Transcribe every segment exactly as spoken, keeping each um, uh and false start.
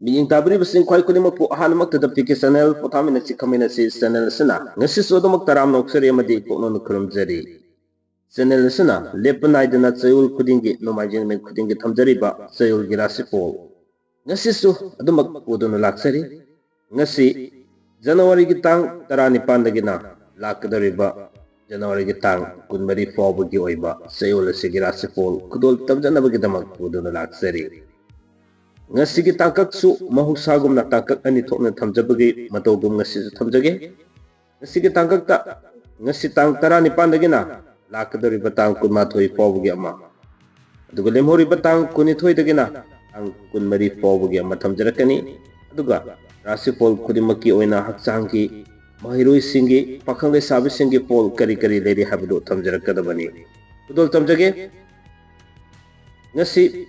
ꯃꯤꯠꯌꯦꯡ ꯇꯥꯕꯤꯔꯤꯕꯁꯤꯡ ꯈ꯭ꯋꯥꯏ ꯈꯨꯗꯤꯡꯃꯛꯄꯨ ꯑꯍꯥꯟꯅꯃꯛꯇꯗ ꯄꯤ ꯀꯦ ꯆꯦꯅꯦꯜ ꯄꯣꯊꯥꯃꯤꯟꯅꯁꯤ ꯈꯪꯃꯤꯟꯅꯁꯤ ꯆꯦꯅꯦꯜ ꯑꯁꯤꯅ ꯉꯁꯤꯁꯨ ꯑꯗꯨꯃꯛ ꯇꯔꯥꯝꯅ ꯑꯣꯛꯆꯔꯤ ꯑꯃꯗꯤ ꯄꯨꯛꯅꯤꯡ ꯈꯨꯔꯨꯝꯖꯔꯤ꯫ ꯆꯦꯅꯦꯜ ꯑꯁꯤꯅ ꯂꯦꯞꯄ ꯅꯥꯏꯗꯅ ꯆꯌꯣꯜ ꯈꯨꯗꯤꯡꯒꯤ ꯅꯣꯡꯃꯥꯏꯖꯤꯡ ꯅꯨꯃꯤꯠ ꯈꯨꯗꯤꯡꯒꯤ ꯊꯝꯖꯔꯤꯕ ꯆꯌꯣꯜꯒꯤ ꯔꯥꯁꯤꯐꯣꯜ ꯉꯁꯤꯁꯨ ꯑꯗꯨꯃꯛ ꯄꯨꯗꯨꯅ ꯂꯥꯛꯆꯔꯤ꯫ ꯉꯁꯤ ꯖꯅꯋꯥꯔꯤꯒꯤ ꯇꯥꯡ ꯇꯔꯥꯅꯤꯄꯥꯟꯗꯒꯤꯅ ꯂꯥꯛꯀꯗꯧꯔꯤꯕ ꯖꯅꯋꯥꯔꯤꯒꯤ ꯇꯥꯡ ꯀꯨꯟꯃꯔꯤ ꯐꯥꯎꯕꯒꯤ ꯑꯣꯏꯕ ꯆꯌꯣꯜ ꯑꯁꯤꯒꯤ ꯔꯥꯁꯤꯐꯣꯜ ꯈꯨꯗꯣꯜ ꯇꯝꯖꯅꯕꯒꯤꯗꯃꯛ ꯄꯨꯗꯨꯅ ꯂꯥꯛꯆꯔꯤ꯫ ꯉꯁꯤꯒꯤ ꯇꯥꯡꯀꯛꯁꯨ ꯃꯍꯧꯁꯥꯒꯨꯝꯅ ꯇꯥꯡꯀꯛ ꯑꯅꯤ ꯊꯣꯛꯅ ꯊꯝꯖꯕꯒꯤ ꯃꯇꯧꯒꯨꯝ ꯉꯁꯤꯁꯨ ꯊꯝꯖꯒꯦ꯫ ꯉꯁꯤꯒꯤ ꯇꯥꯡꯀꯛꯇ ꯉꯁꯤ ꯇꯥꯡ ꯇꯔꯥꯅꯤꯄꯥꯟꯗꯒꯤꯅ ꯂꯥꯛꯀꯗꯧꯔꯤꯕ ꯇꯥꯡ ꯀꯨꯟꯃꯥꯊꯣꯏ ꯐꯥꯎꯕꯒꯤ ꯑꯃ, ꯑꯗꯨꯒ ꯂꯦꯝꯍꯧꯔꯤꯕ ꯇꯥꯡ ꯀꯨꯟꯅꯤꯊꯣꯏꯗꯒꯤꯅ ꯇꯥꯡ ꯀꯨꯟꯃꯔꯤ ꯐꯥꯎꯕꯒꯤ ꯑꯃ ꯊꯝꯖꯔꯛꯀꯅꯤ꯫ ꯑꯗꯨꯒ ꯔꯥꯁꯤꯐꯣꯜ ꯈꯨꯗꯤꯡꯃꯛꯀꯤ ꯑꯣꯏꯅ ꯍꯛꯆꯥꯡꯒꯤ, ꯃꯍꯩꯔꯣꯏꯁꯤꯡꯒꯤ, ꯄꯥꯈꯪ ꯂꯩꯁꯥꯕꯤꯁꯤꯡꯒꯤ ꯐꯣꯜ ꯀꯔꯤ ꯀꯔꯤ ꯂꯩꯔꯤ ꯍꯥꯏꯕꯗꯨ ꯊꯝꯖꯔꯛꯀꯗꯕꯅꯤ꯫ ꯈꯨꯗꯣꯜ ꯇꯝꯖꯒꯦ꯫ ꯉꯁꯤ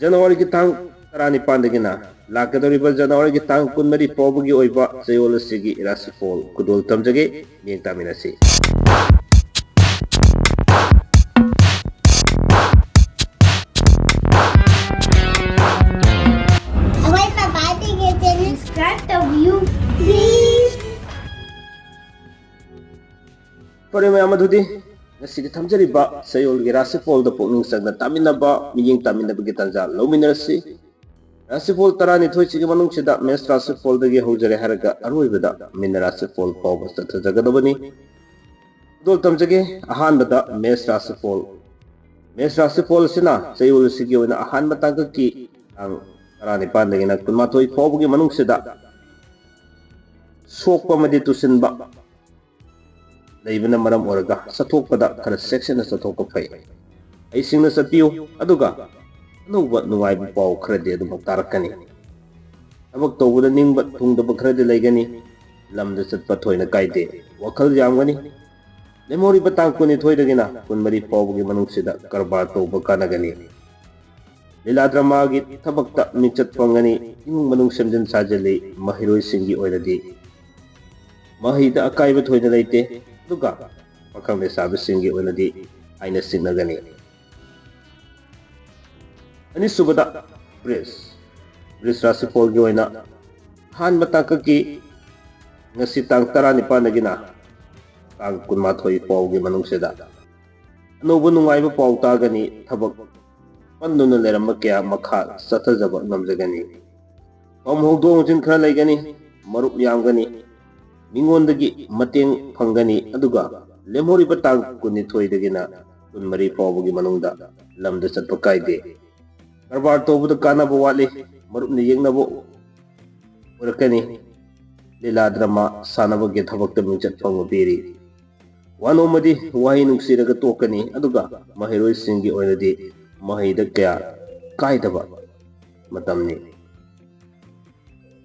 ꯖꯅꯋꯥꯔꯤꯒꯤ ꯇꯥꯡ ꯇꯔꯥꯅꯤꯄꯥꯟꯗꯒꯤꯅ ꯂꯥꯛꯀꯗꯧꯔꯤꯕ ꯖꯅꯋꯥꯔꯤꯒꯤ ꯇꯥꯡ ꯀꯨꯟꯃꯔꯤ ꯐꯥꯎꯕꯒꯤ ꯑꯣꯏꯕ ꯆꯌꯣꯜ ꯑꯁꯤꯒꯤ ꯔꯥꯁꯤꯐꯣꯜ ꯈꯨꯗꯣꯜ ꯇꯝꯖꯒꯦ꯫ ꯃꯤꯠꯌꯦꯡ ꯇꯥꯃꯤꯟꯅꯁꯤ꯫ ꯑꯩꯈꯣꯏ ꯄꯄꯥ ꯇꯤꯀꯦꯠꯁꯦ subscribe ꯇꯧꯕꯤꯌꯨ, please꯫ ꯐꯔꯦ ꯃꯌꯥꯝ, ꯑꯗꯨꯗꯤ ꯉꯁꯤꯒꯤ ꯊꯝꯖꯔꯤꯕ ꯆꯌꯣꯜꯒꯤ ꯔꯥꯁꯤꯐꯣꯜꯗ ꯄꯨꯛꯅꯤꯡ ꯆꯪꯅ ꯇꯥꯃꯤꯟꯅꯕ, ꯃꯤꯠꯌꯦꯡ ꯇꯥꯃꯤꯟꯅꯕꯒꯤ ꯇꯥꯟꯖꯥ ꯂꯧꯃꯤꯟꯅꯔꯁꯤ꯫ ꯔꯥꯁꯤꯐꯣꯜ ꯇꯔꯥꯅꯤꯊꯣꯏꯁꯤꯒꯤ ꯃꯅꯨꯡꯁꯤꯗ ꯃꯦꯁ ꯔꯥꯁꯤꯐꯣꯜꯗꯒꯤ ꯍꯧꯖꯔꯦ ꯍꯥꯏꯔꯒ ꯑꯔꯣꯏꯕꯗ ꯃꯤꯅ ꯔꯥꯁꯤꯐꯣꯜ ꯐꯥꯎꯕ ꯆꯠꯊꯖꯒꯗꯕꯅꯤ꯫ ꯈꯨꯗꯣꯜ ꯇꯝꯖꯒꯦ꯫ ꯑꯍꯥꯟꯕꯗ ꯃꯦꯁ ꯔꯥꯁꯤꯐꯣꯜ꯫ ꯃꯦꯁ ꯔꯥꯁꯤꯐꯣꯜ ꯑꯁꯤꯅ ꯆꯌꯣꯜ ꯑꯁꯤꯒꯤ ꯑꯣꯏꯅ ꯑꯍꯥꯟꯕ ꯇꯥꯡꯀꯛꯀꯤ ꯇꯥꯡ ꯇꯔꯥꯅꯤꯄꯥꯟꯗꯒꯤꯅ ꯀꯨꯟꯃꯥꯊꯣꯏ ꯐꯥꯎꯕꯒꯤ ꯃꯅꯨꯡꯁꯤꯗ ꯁꯣꯛꯄ ꯑꯃꯗꯤ ꯇꯨꯁꯤꯟꯕ ꯂꯩꯕꯅ ꯃꯔꯝ ꯑꯣꯏꯔꯒ ꯆꯠꯊꯣꯛꯄꯗ ꯈꯔ ꯆꯦꯛꯁꯤꯟꯅ ꯆꯠꯊꯣꯛꯄ ꯐꯩ꯫ ꯍꯩꯁꯤꯡꯅ ꯆꯠꯄꯤꯌꯨ, ꯑꯗꯨꯒ ꯑꯅꯧꯕ ꯅꯨꯡꯉꯥꯏꯕ ꯄꯥꯎ ꯈꯔꯗꯤ ꯑꯗꯨꯃꯛ ꯇꯥꯔꯛꯀꯅꯤ꯫ ꯊꯕꯛ ꯇꯧꯕꯗ ꯅꯤꯡꯕ ꯊꯨꯡꯗꯕ ꯈꯔꯗꯤ ꯂꯩꯒꯅꯤ꯫ ꯂꯝꯗ ꯆꯠꯄ ꯊꯣꯏꯅ ꯀꯥꯏꯗꯦ, ꯋꯥꯈꯜ ꯌꯥꯝꯒꯅꯤ꯫ ꯂꯦꯝꯍꯧꯔꯤꯕ ꯇꯥꯡ ꯀꯨꯟꯅꯤꯊꯣꯏꯗꯒꯤꯅ ꯀꯨꯟꯃꯔꯤ ꯐꯥꯎꯕꯒꯤ ꯃꯅꯨꯡꯁꯤꯗ ꯀꯔꯕꯥꯔ ꯇꯧꯕ ꯀꯥꯟꯅꯒꯅꯤ꯫ ꯂꯤꯂꯥ ꯗ꯭ꯔꯃꯥꯒꯤ ꯊꯕꯛꯇ ꯃꯤꯡꯆꯠ ꯐꯪꯒꯅꯤ꯫ ꯏꯃꯨꯡ ꯃꯅꯨꯡ ꯁꯦꯝꯖꯤꯟ ꯁꯥꯖꯤꯜꯂꯤ꯫ ꯃꯍꯩꯔꯣꯏꯁꯤꯡꯒꯤ ꯑꯣꯏꯅꯗꯤ ꯃꯍꯩꯗ ꯑꯀꯥꯏꯕ ꯊꯣꯏꯅ ꯂꯩꯇꯦ, ꯑꯗꯨꯒ ꯄꯥꯈꯪ ꯂꯩꯁꯥꯕꯤꯁꯤꯡꯒꯤ ꯑꯣꯏꯅꯗꯤ ꯍꯥꯏꯅ ꯆꯤꯡꯅꯒꯅꯤ꯫ ꯑꯅꯤꯁꯨꯕꯗ ꯕ꯭ꯔꯤꯖ꯫ ꯃꯤꯊꯨꯟ ꯔꯥꯁꯤꯐꯣꯜꯒꯤ ꯑꯣꯏꯅ ꯑꯍꯥꯟꯕ ꯇꯥꯡꯀꯛꯀꯤ ꯉꯁꯤ ꯇꯥꯡ ꯇꯔꯥꯅꯤꯄꯥꯟꯗꯒꯤꯅ ꯇꯥꯡ ꯀꯨꯟꯃꯥꯊꯣꯏ ꯐꯥꯎꯒꯤ ꯃꯅꯨꯡꯁꯤꯗ ꯑꯅꯧꯕ ꯅꯨꯡꯉꯥꯏꯕ ꯄꯥꯎ ꯇꯥꯒꯅꯤ꯫ ꯊꯕꯛ ꯄꯟꯗꯨꯅ ꯂꯩꯔꯝꯕ ꯀꯌꯥ ꯃꯈꯥ ꯆꯠꯊꯖꯕ ꯉꯝꯖꯒꯅꯤ꯫ ꯐꯝ ꯍꯣꯡꯗꯣꯛ ꯍꯣꯡꯖꯤꯟ ꯈꯔ ꯂꯩꯒꯅꯤ꯫ ꯃꯔꯨꯞ ꯌꯥꯝꯒꯅꯤ꯫ ꯃꯤꯉꯣꯟꯗꯒꯤ ꯃꯇꯦꯡ ꯐꯪꯒꯅꯤ꯫ ꯑꯗꯨꯒ ꯂꯦꯝꯍꯧꯔꯤꯕ ꯇꯥꯡ ꯀꯨꯟꯅꯤꯊꯣꯏꯗꯒꯤꯅ ꯀꯨꯟꯃꯔꯤ ꯐꯥꯎꯕꯒꯤ ꯃꯅꯨꯡꯗ ꯂꯝꯗ ꯆꯠꯄ ꯀꯥꯏꯗꯦ꯫ ꯀꯔꯕꯥꯔ ꯇꯧꯕꯗ ꯀꯥꯟꯅꯕ ꯋꯥꯠꯂꯤ꯫ ꯃꯔꯨꯞꯅ ꯌꯦꯛꯅꯕ ꯑꯣꯏꯔꯛꯀꯅꯤ꯫ ꯂꯤꯂꯥ ꯗ꯭ꯔꯃꯥ ꯁꯥꯟꯅꯕꯒꯤ ꯊꯕꯛꯇ ꯃꯤꯡꯆꯠ ꯐꯪꯕ ꯄꯤꯔꯤ꯫ ꯋꯥꯅꯣꯝꯃꯗꯤ ꯋꯥꯍꯩ ꯅꯨꯡꯁꯤꯔꯒ ꯇꯣꯛꯀꯅꯤ꯫ ꯑꯗꯨꯒ ꯃꯍꯩꯔꯣꯏꯁꯤꯡꯒꯤ ꯑꯣꯏꯅꯗꯤ ꯃꯍꯩꯗ ꯀꯌꯥ ꯀꯥꯏꯗꯕ ꯃꯇꯝꯅꯤ꯫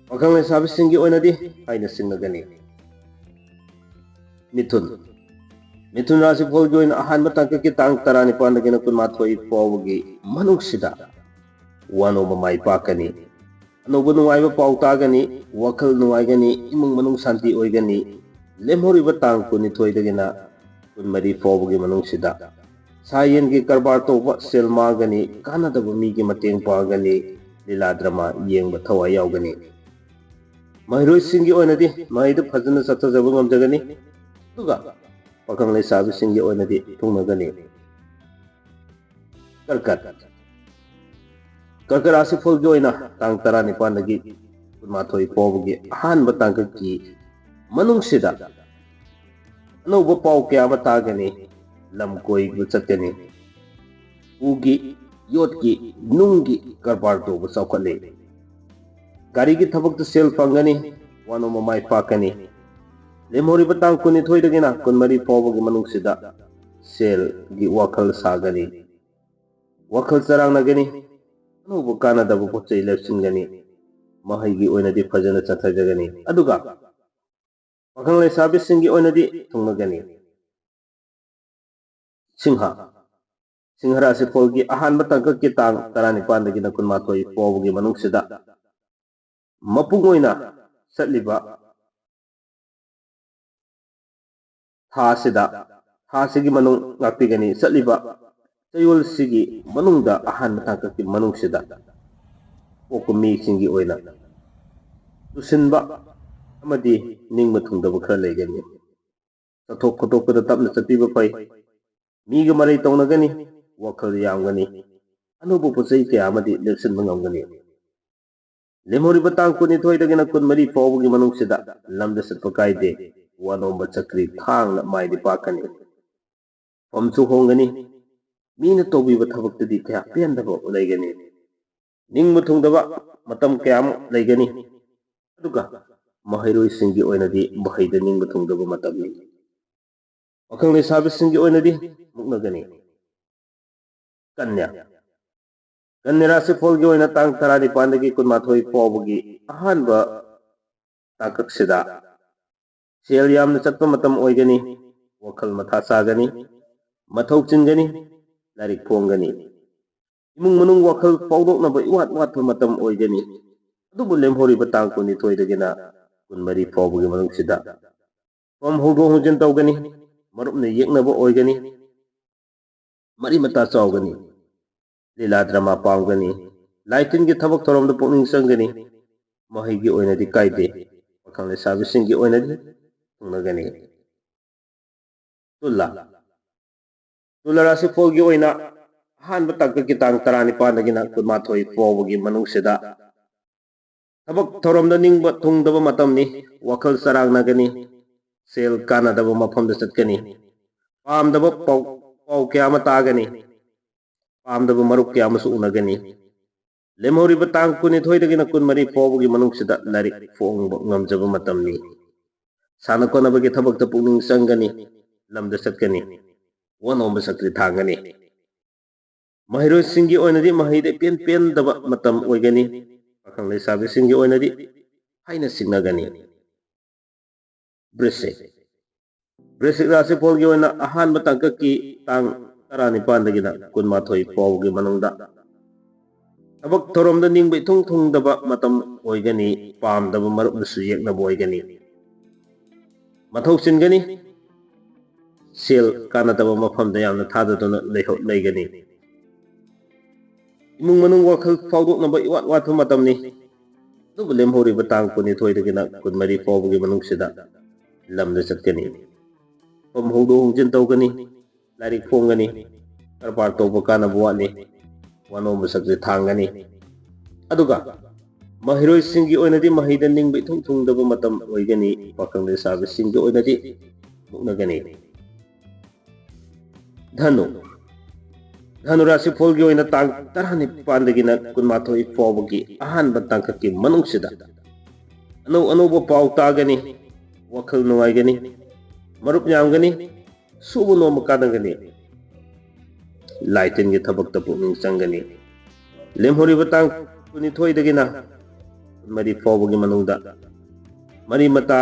ꯄꯥꯈꯪ ꯂꯩꯁꯥꯕꯤꯁꯤꯡꯒꯤ ꯑꯣꯏꯅꯗꯤ ꯍꯥꯏꯅ ꯁꯤꯡꯅꯒꯅꯤ꯫ ꯃꯤꯊꯨꯟ ꯃꯤꯊꯨꯟ ꯔꯥꯁꯤꯐꯣꯜꯒꯤ ꯑꯣꯏꯅ ꯑꯍꯥꯟꯕ ꯇꯥꯡꯀꯛꯀꯤ ꯇꯥꯡ ꯇꯔꯥꯅꯤꯄꯥꯟꯗꯒꯤꯅ ꯀꯨꯟꯃꯥꯊꯣꯏ ꯐꯥꯎꯕꯒꯤ ꯃꯅꯨꯡꯁꯤꯗ ꯋꯥꯅꯣꯝꯕ ꯃꯥꯏ ꯄꯥꯛꯀꯅꯤ꯫ ꯑꯅꯧꯕ ꯅꯨꯡꯉꯥꯏꯕ ꯄꯥꯎ ꯇꯥꯒꯅꯤ꯫ ꯋꯥꯈꯜ ꯅꯨꯡꯉꯥꯏꯒꯅꯤ꯫ ꯏꯃꯨꯡ ꯃꯅꯨꯡ ꯁꯥꯟꯇꯤ ꯑꯣꯏꯒꯅꯤ꯫ ꯂꯦꯝꯍꯧꯔꯤꯕ ꯇꯥꯡ ꯀꯨꯟꯅꯤꯊꯣꯏꯗꯒꯤꯅ ꯀꯨꯟꯃꯔꯤ ꯐꯥꯎꯕꯒꯤ ꯃꯅꯨꯡꯁꯤꯗ ꯁꯥ ꯌꯦꯟꯒꯤ ꯀꯔꯕꯥꯔ ꯇꯧꯕ ꯁꯦꯜ ꯃꯥꯡꯒꯅꯤ꯫ ꯀꯥꯟꯅꯗꯕ ꯃꯤꯒꯤ ꯃꯇꯦꯡ ꯄꯥꯡꯒꯅꯤ꯫ ꯂꯤꯂꯥ ꯗ꯭ꯔꯃꯥ ꯌꯦꯡꯕ ꯊꯋꯥꯏ ꯌꯥꯎꯒꯅꯤ꯫ ꯃꯍꯩꯔꯣꯏꯁꯤꯡꯒꯤ ꯑꯣꯏꯅꯗꯤ ꯃꯍꯩꯗꯨ ꯐꯖꯅ ꯆꯠꯊꯖꯕ ꯉꯝꯖꯒꯅꯤ꯫ ꯑꯗꯨꯒ ꯄꯥꯈꯪ ꯂꯩꯁꯥꯕꯤꯁꯤꯡꯒꯤ ꯑꯣꯏꯅꯗꯤ ꯊꯨꯡꯅꯒꯅꯤ꯫ ꯀꯔꯀꯠ ꯀꯔꯀꯠ ꯔꯥꯁꯤꯐꯣꯜꯒꯤ ꯑꯣꯏꯅ ꯇꯥꯡ ꯇꯔꯥꯅꯤꯄꯥꯟꯗꯒꯤ ꯀꯨꯟꯃꯥꯊꯣꯏ ꯐꯥꯎꯕꯒꯤ ꯑꯍꯥꯟꯕ ꯇꯥꯡꯀꯛꯀꯤ ꯃꯅꯨꯡꯁꯤꯗ ꯑꯅꯧꯕ ꯄꯥꯎ ꯀꯌꯥ ꯑꯃ ꯇꯥꯒꯅꯤ꯫ ꯂꯝ ꯀꯣꯏꯕ ꯆꯠꯀꯅꯤ꯫ ꯎꯒꯤ, ꯌꯣꯠꯀꯤ, ꯅꯨꯡꯒꯤ ꯀꯔꯕꯥꯔ ꯇꯧꯕ ꯆꯥꯎꯈꯠꯂꯤ꯫ ꯒꯥꯔꯤꯒꯤ ꯊꯕꯛꯇ ꯁꯦꯜ ꯐꯪꯒꯅꯤ꯫ ꯋꯥꯅꯣꯝꯕ ꯃꯥꯏ ꯄꯥꯛꯀꯅꯤ꯫ ꯂꯦꯝꯍꯧꯔꯤꯕ ꯇꯥꯡ ꯀꯨꯟꯅꯤꯊꯣꯏꯗꯒꯤꯅ ꯀꯨꯟꯃꯔꯤ ꯐꯥꯎꯕꯒꯤ ꯃꯅꯨꯡꯁꯤꯗ ꯁꯦꯜꯒꯤ ꯋꯥꯈꯜ ꯁꯥꯒꯅꯤ꯫ ꯋꯥꯈꯜ ꯆꯔꯥꯡꯅꯒꯅꯤ꯫ ꯑꯅꯧꯕ ꯀꯥꯟꯅꯗꯕ ꯄꯣꯠ ꯆꯩ ꯂꯦꯞꯁꯤꯟꯒꯅꯤ꯫ ꯃꯍꯩꯒꯤ ꯑꯣꯏꯅꯗꯤ ꯐꯖꯅ ꯆꯠꯊꯖꯒꯅꯤ꯫ ꯑꯗꯨꯒ ꯄꯥꯈꯪ ꯂꯩꯁꯥꯕꯤꯁꯤꯡꯒꯤ ꯑꯣꯏꯅꯗꯤ ꯊꯨꯡꯅꯒꯅꯤ꯫ ꯁꯤꯡꯍ ꯁꯤꯡꯍ ꯔꯥꯁꯤꯐꯣꯜꯒꯤ ꯑꯍꯥꯟꯕ ꯇꯥꯡꯀꯛꯀꯤ ꯇꯥꯡ ꯇꯔꯥꯅꯤꯄꯥꯟꯗꯒꯤꯅ ꯀꯨꯟꯃꯥꯊꯣꯏ ꯐꯥꯎꯕꯒꯤ ꯃꯅꯨꯡꯁꯤꯗ ꯃꯄꯨꯡ ꯑꯣꯏꯅ ꯆꯠꯂꯤꯕ ꯊꯥ ꯑꯁꯤꯗ, ꯊꯥ ꯑꯁꯤꯒꯤ ꯃꯅꯨꯡ ꯉꯥꯛꯄꯤꯒꯅꯤ꯫ ꯆꯠꯂꯤꯕ ꯆꯌꯣꯜꯁꯤꯒꯤ ꯃꯅꯨꯡꯗ ꯑꯍꯥꯟꯕ ꯇꯥꯡꯀꯛꯀꯤ ꯃꯅꯨꯡꯁꯤꯗ ꯄꯣꯛꯄ ꯃꯤꯁꯤꯡꯒꯤ ꯑꯣꯏꯅ ꯇꯨꯁꯤꯟꯕ ꯑꯃꯗꯤ ꯅꯤꯡꯕ ꯊꯨꯡꯗꯕ ꯈꯔ ꯂꯩꯒꯅꯤ꯫ ꯆꯠꯊꯣꯛ ꯈꯣꯠꯇꯣꯛꯄꯗ ꯇꯞꯅ ꯆꯠꯄꯤꯕ ꯐꯩ꯫ ꯃꯤꯒ ꯃꯔꯩ ꯇꯧꯅꯒꯅꯤ, ꯋꯥꯈꯜ ꯌꯥꯝꯒꯅꯤ, ꯑꯅꯧꯕ ꯄꯣꯠ ꯆꯩ ꯀꯌꯥ ꯑꯃꯗꯤ ꯂꯦꯞꯁꯤꯟꯕ ꯉꯝꯒꯅꯤ꯫ ꯂꯦꯝꯍꯧꯔꯤꯕ ꯇꯥꯡ ꯀꯨꯟꯅꯤꯊꯣꯏꯗꯒꯤꯅ ꯀꯨꯟꯃꯔꯤ ꯐꯥꯎꯕꯒꯤ ꯃꯅꯨꯡꯁꯤꯗ ꯂꯝꯗ ꯆꯠꯄ ꯀꯥꯏꯗꯦ, ꯋꯥꯅꯣꯝꯕ ꯆꯀ꯭ꯔꯤ ꯊꯥꯡꯅ ꯃꯥꯏꯗꯤ ꯄꯥꯛꯀꯅꯤ꯫ ꯐꯝꯁꯨ ꯍꯣꯡꯒꯅꯤ, ꯃꯤꯅ ꯇꯧꯕꯤꯕ ꯊꯕꯛꯇꯗꯤ ꯀꯌꯥ ꯄꯦꯟꯗꯕ ꯂꯩꯒꯅꯤ꯫ ꯅꯤꯡꯕ ꯊꯨꯡꯗꯕ ꯃꯇꯝ ꯀꯌꯥ ꯑꯃ ꯂꯩꯒꯅꯤ꯫ ꯑꯗꯨꯒ ꯃꯍꯩꯔꯣꯏꯁꯤꯡꯒꯤ ꯑꯣꯏꯅꯗꯤ ꯃꯍꯩꯗ ꯅꯤꯡꯕ ꯊꯨꯡꯗꯕ ꯃꯇꯝꯅꯤ꯫ ꯄꯥꯈꯪ ꯂꯩꯁꯥꯕꯤꯁꯤꯡꯒꯤ ꯑꯣꯏꯅꯗꯤ ꯃꯨꯛꯅꯒꯅꯤ꯫ ꯀꯟꯌꯥ꯫ ꯀꯟꯌꯥ ꯔꯥꯁꯤꯐꯣꯜꯒꯤ ꯑꯣꯏꯅ ꯇꯥꯡ ꯇꯔꯥꯅꯤꯄꯥꯟꯗꯒꯤ ꯀꯨꯟꯃꯥꯊꯣꯏ ꯐꯥꯎꯕꯒꯤ ꯑꯍꯥꯟꯕ ꯇꯥꯡꯀꯛꯁꯤꯗ ꯁꯦꯜ ꯌꯥꯝꯅ ꯆꯠꯄ ꯃꯇꯝ ꯑꯣꯏꯒꯅꯤ꯫ ꯋꯥꯈꯜ ꯃꯊꯥ ꯁꯥꯒꯅꯤ, ꯃꯊꯧ ꯆꯤꯟꯒꯅꯤ, ꯂꯥꯏꯔꯤꯛ ꯐꯣꯡꯒꯅꯤ꯫ ꯏꯃꯨꯡ ꯃꯅꯨꯡ ꯋꯥꯈꯜ ꯐꯥꯎꯗꯣꯛꯅꯕ ꯏꯋꯥꯠ ꯋꯥꯠꯄ ꯃꯇꯝ ꯑꯣꯏꯒꯅꯤ꯫ ꯑꯗꯨꯕꯨ ꯂꯦꯝꯍꯧꯔꯤꯕ ꯇꯥꯡ ꯀꯨꯟꯅꯤꯊꯣꯏꯗꯒꯤꯅ ꯀꯨꯟꯃꯔꯤ ꯐꯥꯎꯕꯒꯤ ꯃꯅꯨꯡꯁꯤꯗ ꯐꯝ ꯍꯣꯡꯗꯣꯛ ꯍꯣꯡꯖꯤꯟ ꯇꯧꯒꯅꯤ, ꯃꯔꯨꯞꯅ ꯌꯦꯛꯅꯕ ꯑꯣꯏꯒꯅꯤ, ꯃꯔꯤ ꯃꯇꯥ ꯆꯥꯎꯒꯅꯤ, ꯂꯤꯂꯥ ꯗ꯭ꯔꯃꯥ ꯄꯥꯝꯒꯅꯤ, ꯂꯥꯏ ꯇꯤꯟꯒꯤ ꯊꯕꯛ ꯊꯧꯔꯝꯗ ꯄꯨꯛꯅꯤꯡ ꯆꯪꯒꯅꯤ꯫ ꯃꯍꯩꯒꯤ ꯑꯣꯏꯅꯗꯤ ꯀꯥꯏꯗꯦ, ꯄꯥꯈꯪ ꯂꯩꯁꯥꯕꯤꯁꯤꯡꯒꯤ ꯑꯣꯏꯅꯗꯤ ꯊꯨꯡꯅꯒꯅꯤ꯫ ꯇꯨꯂꯥ꯫ ꯇꯨꯂꯥ ꯔꯥꯁꯤꯐꯣꯜꯒꯤ ꯑꯣꯏꯅ ꯑꯍꯥꯟꯕ ꯇꯥꯡꯀꯛꯀꯤ ꯇꯥꯡ ꯇꯔꯥꯅꯤꯄꯥꯟꯗꯒꯤꯅ ꯀꯨꯟꯃꯥꯊꯣꯏ ꯐꯥꯎꯕꯒꯤ ꯃꯅꯨꯡꯁꯤꯗ ꯊꯕꯛ ꯊꯧꯔꯝꯗ ꯅꯤꯡꯕ ꯊꯨꯡꯗꯕ ꯃꯇꯝꯅꯤ꯫ ꯋꯥꯈꯜ ꯆꯔꯥꯡꯅꯒꯅꯤ, ꯁꯦꯜ ꯀꯥꯟꯅꯗꯕ ꯃꯐꯝꯗ ꯆꯠꯀꯅꯤ, ꯄꯥꯝꯗꯕ ꯄꯥꯎ, ꯄꯥꯎ ꯀꯌꯥ ꯑꯃ ꯇꯥꯒꯅꯤ, ꯄꯥꯝꯗꯕ ꯃꯔꯨꯞ ꯀꯌꯥ ꯑꯃꯁꯨ ꯎꯅꯒꯅꯤ꯫ ꯂꯦꯝꯍꯧꯔꯤꯕ ꯇꯥꯡ ꯀꯨꯟꯅꯤꯊꯣꯏꯗꯒꯤꯅ ꯀꯨꯟꯃꯔꯤ ꯐꯥꯎꯕꯒꯤ ꯃꯅꯨꯡꯁꯤꯗ ꯂꯥꯏꯔꯤꯛ ꯐꯣꯡꯕ ꯉꯝꯖꯕ ꯃꯇꯝꯅꯤ꯫ ꯁꯥꯟꯅ ꯈꯣꯠꯅꯕꯒꯤ ꯊꯕꯛꯇ ꯄꯨꯛꯅꯤꯡ ꯆꯪꯒꯅꯤ, ꯂꯝꯗ ꯆꯠꯀꯅꯤ, ꯋꯥꯅꯣꯝꯕ ꯆꯀ꯭ꯔꯤ ꯊꯥꯡꯒꯅꯤ꯫ ꯃꯍꯩꯔꯣꯏꯁꯤꯡꯒꯤ ꯑꯣꯏꯅꯗꯤ ꯃꯍꯩꯗ ꯏꯄꯦꯟ ꯄꯦꯟꯗꯕ ꯃꯇꯝ ꯑꯣꯏꯒꯅꯤ꯫ ꯄꯥꯈꯪ ꯂꯩꯁꯥꯕꯤꯁꯤꯡꯒꯤ ꯑꯣꯏꯅꯗꯤ ꯍꯥꯏꯅ ꯁꯤꯡꯅꯒꯅꯤ꯫ ꯕ꯭ꯔꯤꯁꯤꯛ꯫ ꯕ꯭ꯔꯤꯁꯤꯛ ꯔꯥꯁꯤꯐꯣꯜꯒꯤ ꯑꯣꯏꯅ ꯑꯍꯥꯟꯕ ꯇꯥꯡꯀꯛꯀꯤ ꯇꯥꯡ ꯇꯔꯥꯅꯤꯄꯥꯟꯗꯒꯤꯅ ꯀꯨꯟꯃꯥꯊꯣꯏ ꯐꯥꯎꯕꯒꯤ ꯃꯅꯨꯡꯗ ꯊꯕꯛ ꯊꯧꯔꯝꯗ ꯅꯤꯡꯕ ꯏꯊꯨꯡ ꯊꯨꯡꯗꯕ ꯃꯇꯝ ꯑꯣꯏꯒꯅꯤ꯫ ꯄꯥꯝꯗꯕ ꯃꯔꯨꯞꯅꯁꯨ ꯌꯦꯛꯅꯕ ꯑꯣꯏꯒꯅꯤ꯫ ꯃꯊꯧ ꯆꯤꯟꯒꯅꯤ꯫ ꯁꯦꯜ ꯀꯥꯟꯅꯗꯕ ꯃꯐꯝꯗ ꯌꯥꯝꯅ ꯊꯥꯗꯗꯨꯅ ꯂꯩꯍꯧ-, ꯂꯩꯒꯅꯤ꯫ ꯏꯃꯨꯡ ꯃꯅꯨꯡ ꯋꯥꯈꯜ ꯐꯥꯎꯗꯣꯛꯅꯕ ꯏꯋꯥꯠ ꯋꯥꯠꯄ ꯃꯇꯝꯅꯤ꯫ ꯑꯗꯨꯕꯨ ꯂꯦꯝꯍꯧꯔꯤꯕ ꯇꯥꯡ ꯀꯨꯟꯅꯤꯊꯣꯏꯗꯒꯤꯅ ꯀꯨꯟꯃꯔꯤ ꯐꯥꯎꯕꯒꯤ ꯃꯅꯨꯡꯁꯤꯗ ꯂꯝꯗ ꯆꯠꯀꯅꯤ꯫ ꯃꯐꯝ ꯍꯣꯡꯗꯣꯛ ꯍꯣꯡꯖꯤꯟ ꯇꯧꯒꯅꯤ, ꯂꯥꯏꯔꯤꯛ ꯐꯣꯡꯒꯅꯤ, ꯀꯔꯕꯥꯔ ꯇꯧꯕ ꯀꯥꯟꯅꯕ ꯋꯥꯠꯂꯤ, ꯋꯥꯅꯣꯝꯕ ꯁꯛꯁꯦ ꯊꯥꯡꯒꯅꯤ꯫ ꯑꯗꯨꯒ ꯃꯍꯩꯔꯣꯏꯁꯤꯡꯒꯤ ꯑꯣꯏꯅꯗꯤ ꯃꯍꯩꯗ ꯅꯤꯡꯕ ꯏꯊꯨꯡ ꯊꯨꯡꯗꯕ ꯃꯇꯝ ꯑꯣꯏꯒꯅꯤ꯫ ꯄꯥꯈꯪ ꯂꯩꯁꯥꯕꯤꯁꯤꯡꯒꯤ ꯑꯣꯏꯅꯗꯤ ꯃꯨꯛꯅꯒꯅꯤ꯫ ꯙꯅꯨ꯫ ꯙꯅꯨ ꯔꯥꯁꯤꯐꯣꯜꯒꯤ ꯑꯣꯏꯅ ꯇꯥꯡ ꯇꯔꯥꯅꯤꯄꯥꯟꯗꯒꯤꯅ ꯀꯨꯟꯃꯥꯊꯣꯏ ꯐꯥꯎꯕꯒꯤ ꯑꯍꯥꯟꯕ ꯇꯥꯡꯀꯛꯀꯤ ꯃꯅꯨꯡꯁꯤꯗ ꯑꯅꯧ ꯑꯅꯧꯕ ꯄꯥꯎ ꯇꯥꯒꯅꯤ, ꯋꯥꯈꯜ ꯅꯨꯡꯉꯥꯏꯒꯅꯤ, ꯃꯔꯨꯞ ꯌꯥꯝꯒꯅꯤ, ꯁꯨꯕ ꯅꯣꯝꯕ ꯀꯥꯟꯅꯒꯅꯤ, ꯂꯥꯏ ꯇꯤꯟꯒꯤ ꯊꯕꯛꯇ ꯄꯨꯛꯅꯤꯡ ꯆꯪꯒꯅꯤ꯫ ꯂꯦꯝꯍꯧꯔꯤꯕ ꯇꯥꯡ ꯀꯨꯟꯅꯤꯊꯣꯏꯗꯒꯤꯅ ꯀꯨꯟꯃꯔꯤ ꯐꯥꯎꯕꯒꯤ ꯃꯅꯨꯡꯗ ꯃꯔꯤ ꯃꯇꯥ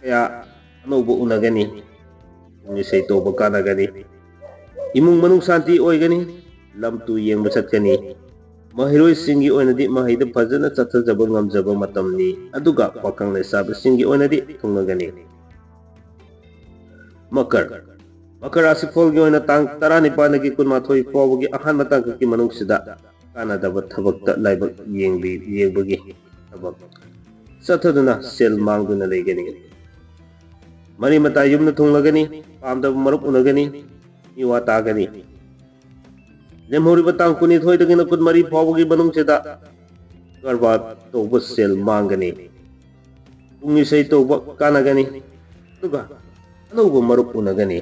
ꯀꯌꯥ ꯑꯅꯧꯕ ꯎꯅꯒꯅꯤ꯫ ꯄꯨꯡ ꯏꯁꯩ ꯇꯧꯕ ꯀꯥꯟꯅꯒꯅꯤ꯫ ꯏꯃꯨꯡ ꯃꯅꯨꯡ ꯁꯥꯟꯇꯤ ꯑꯣꯏꯒꯅꯤ꯫ ꯂꯝ ꯇꯨ ꯌꯦꯡꯕ ꯆꯠꯀꯅꯤ꯫ ꯃꯍꯩꯔꯣꯏꯁꯤꯡꯒꯤ ꯑꯣꯏꯅꯗꯤ ꯃꯍꯩꯗ ꯐꯖꯅ ꯆꯠꯊꯖꯕ ꯉꯝꯖꯕ ꯃꯇꯝꯅꯤ, ꯑꯗꯨꯒ ꯄꯥꯈꯪ ꯂꯩꯁꯥꯕꯤꯁꯤꯡꯒꯤ ꯑꯣꯏꯅꯗꯤ ꯊꯨꯡꯅꯒꯅꯤ꯫ ꯃꯀꯔ꯫ ꯃꯀꯔ ꯔꯥꯁꯤꯐꯣꯜꯒꯤ ꯑꯣꯏꯅ ꯇꯥꯡ ꯇꯔꯥꯅꯤꯄꯥꯟꯗꯒꯤ ꯀꯨꯟꯃꯥꯊꯣꯏ ꯐꯥꯎꯕꯒꯤ ꯑꯍꯥꯟꯕ ꯇꯥꯡꯀꯛꯀꯤ ꯃꯅꯨꯡꯁꯤꯗ ꯀꯥꯟꯅꯗꯕ ꯊꯕꯛꯇ ꯂꯥꯏꯕꯛ ꯌꯦꯡꯕꯤ-, ꯌꯦꯡꯕꯒꯤ ꯊꯕꯛ ꯆꯠꯊꯗꯨꯅ ꯁꯦꯜ ꯃꯥꯡꯗꯨꯅ ꯂꯩꯒꯅꯤ꯫ ꯃꯔꯤ ꯃꯇꯥ ꯌꯨꯝꯗ ꯊꯨꯡꯂꯒꯅꯤ, ꯄꯥꯝꯗꯕ ꯃꯔꯨꯞ ꯎꯅꯒꯅꯤ, ꯃꯤꯋꯥ ꯇꯥꯒꯅꯤ꯫ ꯂꯦꯝꯍꯧꯔꯤꯕ ꯇꯥꯡ ꯀꯨꯟꯅꯤꯊꯣꯏꯗꯒꯤꯅ ꯀꯨꯟꯃꯔꯤ ꯐꯥꯎꯕꯒꯤ ꯃꯅꯨꯡꯁꯤꯗ ꯀꯔꯕꯥꯔ ꯇꯧꯕ ꯁꯦꯜ ꯃꯥꯡꯒꯅꯤ꯫ ꯄꯨꯡ ꯏꯁꯩ ꯇꯧꯕ ꯀꯥꯟꯅꯒꯅꯤ, ꯑꯗꯨꯒ ꯑꯅꯧꯕ ꯃꯔꯨꯞ ꯎꯅꯒꯅꯤ꯫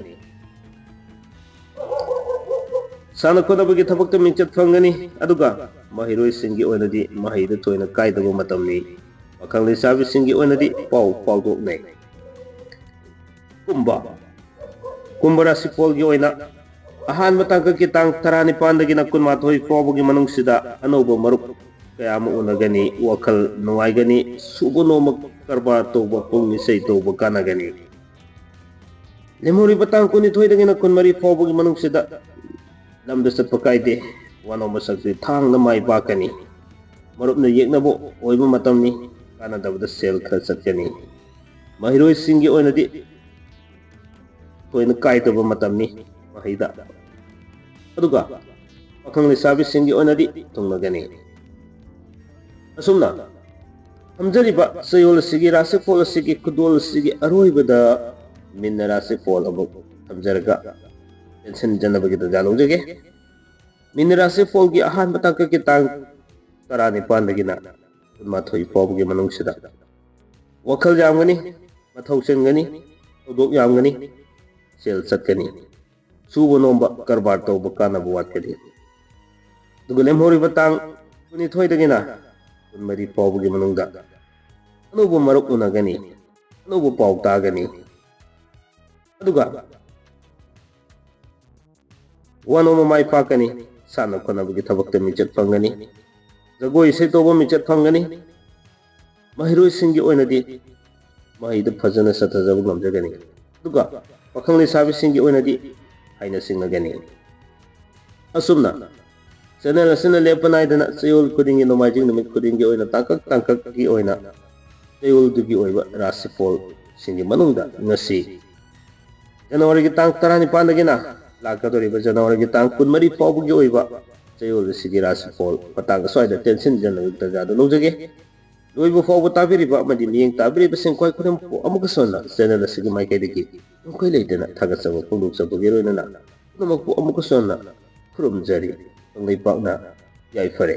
ꯁꯥꯟꯅ ꯈꯣꯠꯅꯕꯒꯤ ꯊꯕꯛꯇ ꯃꯤꯡꯆꯠ ꯐꯪꯒꯅꯤ, ꯑꯗꯨꯒ ꯃꯍꯩꯔꯣꯏꯁꯤꯡꯒꯤ ꯑꯣꯏꯅꯗꯤ ꯃꯍꯩꯗ ꯊꯣꯏꯅ ꯀꯥꯏꯗꯕ ꯃꯇꯝꯅꯤ꯫ ꯄꯥꯈꯪ ꯂꯩꯁꯥꯕꯤꯁꯤꯡꯒꯤ ꯑꯣꯏꯅꯗꯤ ꯄꯥꯎ ꯐꯥꯎꯗꯣꯛꯅꯩ꯫ ꯀꯨꯝꯚ꯫ ꯀꯨꯝꯚ ꯔꯥꯁꯤꯐꯣꯜꯒꯤ ꯑꯣꯏꯅ ꯑꯍꯥꯟꯕ ꯇꯥꯡꯀꯛꯀꯤ ꯇꯥꯡ ꯇꯔꯥꯅꯤꯄꯥꯟꯗꯒꯤꯅ ꯀꯨꯟꯃꯥꯊꯣꯏ ꯐꯥꯎꯕꯒꯤ ꯃꯅꯨꯡꯁꯤꯗ ꯑꯅꯧꯕ ꯃꯔꯨꯞ ꯀꯌꯥ ꯑꯃ ꯎꯅꯒꯅꯤ, ꯋꯥꯈꯜ ꯅꯨꯡꯉꯥꯏꯒꯅꯤ, ꯁꯨꯕ ꯅꯣꯝꯕ, ꯀꯔꯕꯥꯔ ꯇꯧꯕ, ꯄꯨꯡ ꯏꯁꯩ ꯇꯧꯕ ꯀꯥꯟꯅꯒꯅꯤ꯫ ꯂꯦꯝꯍꯧꯔꯤꯕ ꯇꯥꯡ ꯀꯨꯟꯅꯤꯊꯣꯏꯗꯒꯤꯅ ꯀꯨꯟꯃꯔꯤ ꯐꯥꯎꯕꯒꯤ ꯃꯅꯨꯡꯁꯤꯗ ꯂꯝꯗ ꯆꯠꯄ ꯀꯥꯏꯗꯦ, ꯋꯥꯅꯣꯝꯕ ꯁꯛꯇꯤ ꯊꯥꯡꯅ ꯃꯥꯏ ꯄꯥꯛꯀꯅꯤ꯫ ꯃꯔꯨꯞꯅ ꯌꯦꯛꯅꯕ ꯑꯣꯏꯕ ꯃꯇꯝꯅꯤ, ꯀꯥꯟꯅꯗꯕꯗ ꯁꯦꯜ ꯈꯔ ꯆꯠꯀꯅꯤ꯫ ꯃꯍꯩꯔꯣꯏꯁꯤꯡꯒꯤ ꯑꯣꯏꯅꯗꯤ ꯊꯣꯏꯅ ꯀꯥꯏꯗꯕ ꯃꯇꯝꯅꯤ ꯃꯍꯩꯗ꯫ ꯑꯗꯨꯒ ꯄꯥꯈꯪ ꯂꯩꯁꯥꯕꯤꯁꯤꯡꯒꯤ ꯑꯣꯏꯅꯗꯤ ꯊꯨꯡꯅꯒꯅꯤ꯫ ꯑꯁꯨꯝꯅ ꯊꯝꯖꯔꯤꯕ ꯆꯌꯣꯜ ꯑꯁꯤꯒꯤ ꯔꯥꯁꯤꯐꯣꯜ ꯑꯁꯤꯒꯤ ꯈꯨꯗꯣꯜ ꯑꯁꯤꯒꯤ ꯑꯔꯣꯏꯕꯗ ꯃꯤꯟꯅ ꯔꯥꯁꯤꯐꯣꯜ ꯑꯃꯨꯛ ꯊꯝꯖꯔꯒ ꯇꯦꯟꯁꯤꯟꯖꯅꯕꯒꯤ ꯇꯥꯟꯖꯥ ꯂꯧꯖꯒꯦ꯫ ꯃꯤꯟꯅ ꯔꯥꯁꯤꯐꯣꯜꯒꯤ ꯑꯍꯥꯟꯕ ꯇꯥꯡꯀꯛꯀꯤ ꯇꯥꯡ ꯇꯔꯥꯅꯤꯄꯥꯟꯗꯒꯤꯅ ꯀꯨꯟꯃꯥꯊꯣꯏ ꯐꯥꯎꯕꯒꯤ ꯃꯅꯨꯡꯁꯤꯗ ꯋꯥꯈꯜ ꯌꯥꯝꯒꯅꯤ, ꯃꯊꯧ ꯆꯤꯟꯒꯅꯤ, ꯊꯧꯗꯣꯛ ꯌꯥꯝꯒꯅꯤ, ꯁꯦꯜ ꯆꯠꯀꯅꯤ, ꯁꯨꯕ ꯅꯣꯝꯕ ꯀꯔꯕꯥꯔ ꯇꯧꯕ ꯀꯥꯟꯅꯕ ꯋꯥꯠꯀꯅꯤ꯫ ꯑꯗꯨꯒ ꯂꯦꯝꯍꯧꯔꯤꯕ ꯇꯥꯡ ꯀꯨꯟꯅꯤꯊꯣꯏꯗꯒꯤꯅ ꯀꯨꯟꯃꯔꯤ ꯐꯥꯎꯕꯒꯤ ꯃꯅꯨꯡꯗ ꯑꯅꯧꯕ ꯃꯔꯨꯞ ꯎꯅꯒꯅꯤ, ꯑꯅꯧꯕ ꯄꯥꯎ ꯇꯥꯒꯅꯤ꯫ ꯑꯗꯨꯒ ꯋꯥꯅꯣꯝꯕ ꯃꯥꯏ ꯄꯥꯛꯀꯅꯤ, ꯁꯥꯟꯅ ꯈꯣꯠꯅꯕꯒꯤ ꯊꯕꯛꯇ ꯃꯤꯡꯆꯠ ꯐꯪꯒꯅꯤ, ꯖꯒꯣꯏ ꯏꯁꯩ ꯇꯧꯕ ꯃꯤꯡꯆꯠ ꯐꯪꯒꯅꯤ꯫ ꯃꯍꯩꯔꯣꯏꯁꯤꯡꯒꯤ ꯑꯣꯏꯅꯗꯤ ꯃꯍꯩꯗꯨ ꯐꯖꯅ ꯆꯠꯊꯖꯕ ꯉꯝꯖꯒꯅꯤ꯫ ꯑꯗꯨꯒ ꯄꯥꯈꯪ ꯂꯩꯁꯥꯕꯤꯁꯤꯡꯒꯤ ꯑꯣꯏꯅꯗꯤ ꯍꯥꯏꯅ ꯁꯤꯡꯅꯒꯅꯤ꯫ ꯑꯁꯨꯝꯅ ꯆꯦꯅꯦꯜ ꯑꯁꯤꯅ ꯂꯦꯞꯄ ꯅꯥꯏꯗꯅ ꯆꯌꯣꯜ ꯈꯨꯗꯤꯡꯒꯤ, ꯅꯣꯡꯃꯥꯏꯖꯤꯡ ꯅꯨꯃꯤꯠ ꯈꯨꯗꯤꯡꯒꯤ ꯑꯣꯏꯅ ꯇꯥꯡꯀꯛ ꯇꯥꯡꯀꯛꯀꯤ ꯑꯣꯏꯅ ꯆꯌꯣꯜꯗꯨꯒꯤ ꯑꯣꯏꯕ ꯔꯥꯁꯤꯐꯣꯜꯁꯤꯡꯒꯤ ꯃꯅꯨꯡꯗ ꯉꯁꯤ ꯖꯅꯋꯥꯔꯤꯒꯤ ꯇꯥꯡ ꯇꯔꯥꯅꯤꯄꯥꯟꯗꯒꯤꯅ ꯂꯥꯛꯀꯗꯧꯔꯤꯕ ꯖꯅꯋꯥꯔꯤꯒꯤ ꯇꯥꯡ ꯀꯨꯟꯃꯔꯤ ꯐꯥꯎꯕꯒꯤ ꯑꯣꯏꯕ ꯆꯌꯣꯜ ꯑꯁꯤꯒꯤ ꯔꯥꯁꯤꯐꯣꯜ ꯃꯇꯥꯡ ꯑꯁ꯭ꯋꯥꯏꯗ ꯇꯦꯟꯁꯤꯟꯖꯅꯕꯒꯤ ꯇꯥꯟꯖꯥꯗꯨ ꯂꯧꯖꯒꯦ꯫ ꯂꯣꯏꯕ ꯐꯥꯎꯕ ꯇꯥꯕꯤꯔꯤꯕ ꯑꯃꯗꯤ ꯃꯤꯠꯌꯦꯡ ꯇꯥꯕꯤꯔꯤꯕꯁꯤꯡ ꯈ꯭ꯋꯥꯏ ꯈꯨꯗꯤꯡꯃꯛꯄꯨ ꯑꯃꯨꯛꯀꯁꯨ ꯍꯟꯅ ꯆꯦꯅꯦꯜ ꯑꯁꯤꯒꯤ ꯃꯥꯏꯀꯩꯗꯒꯤ ꯊꯣꯏꯗꯣꯛꯄ ꯂꯩꯇꯅ ꯊꯥꯒꯠꯆꯕ ꯐꯣꯡꯗꯣꯛꯆꯕꯒꯤ ꯂꯣꯏꯅꯅ ꯄꯨꯝꯅꯃꯛꯄꯨ ꯑꯃꯨꯛꯀꯁꯨ ꯍꯟꯅ ꯈꯨꯔꯨꯝꯖꯔꯤ꯫ ꯀꯪꯂꯩꯄꯥꯛꯅ ꯌꯥꯏꯐꯔꯦ꯫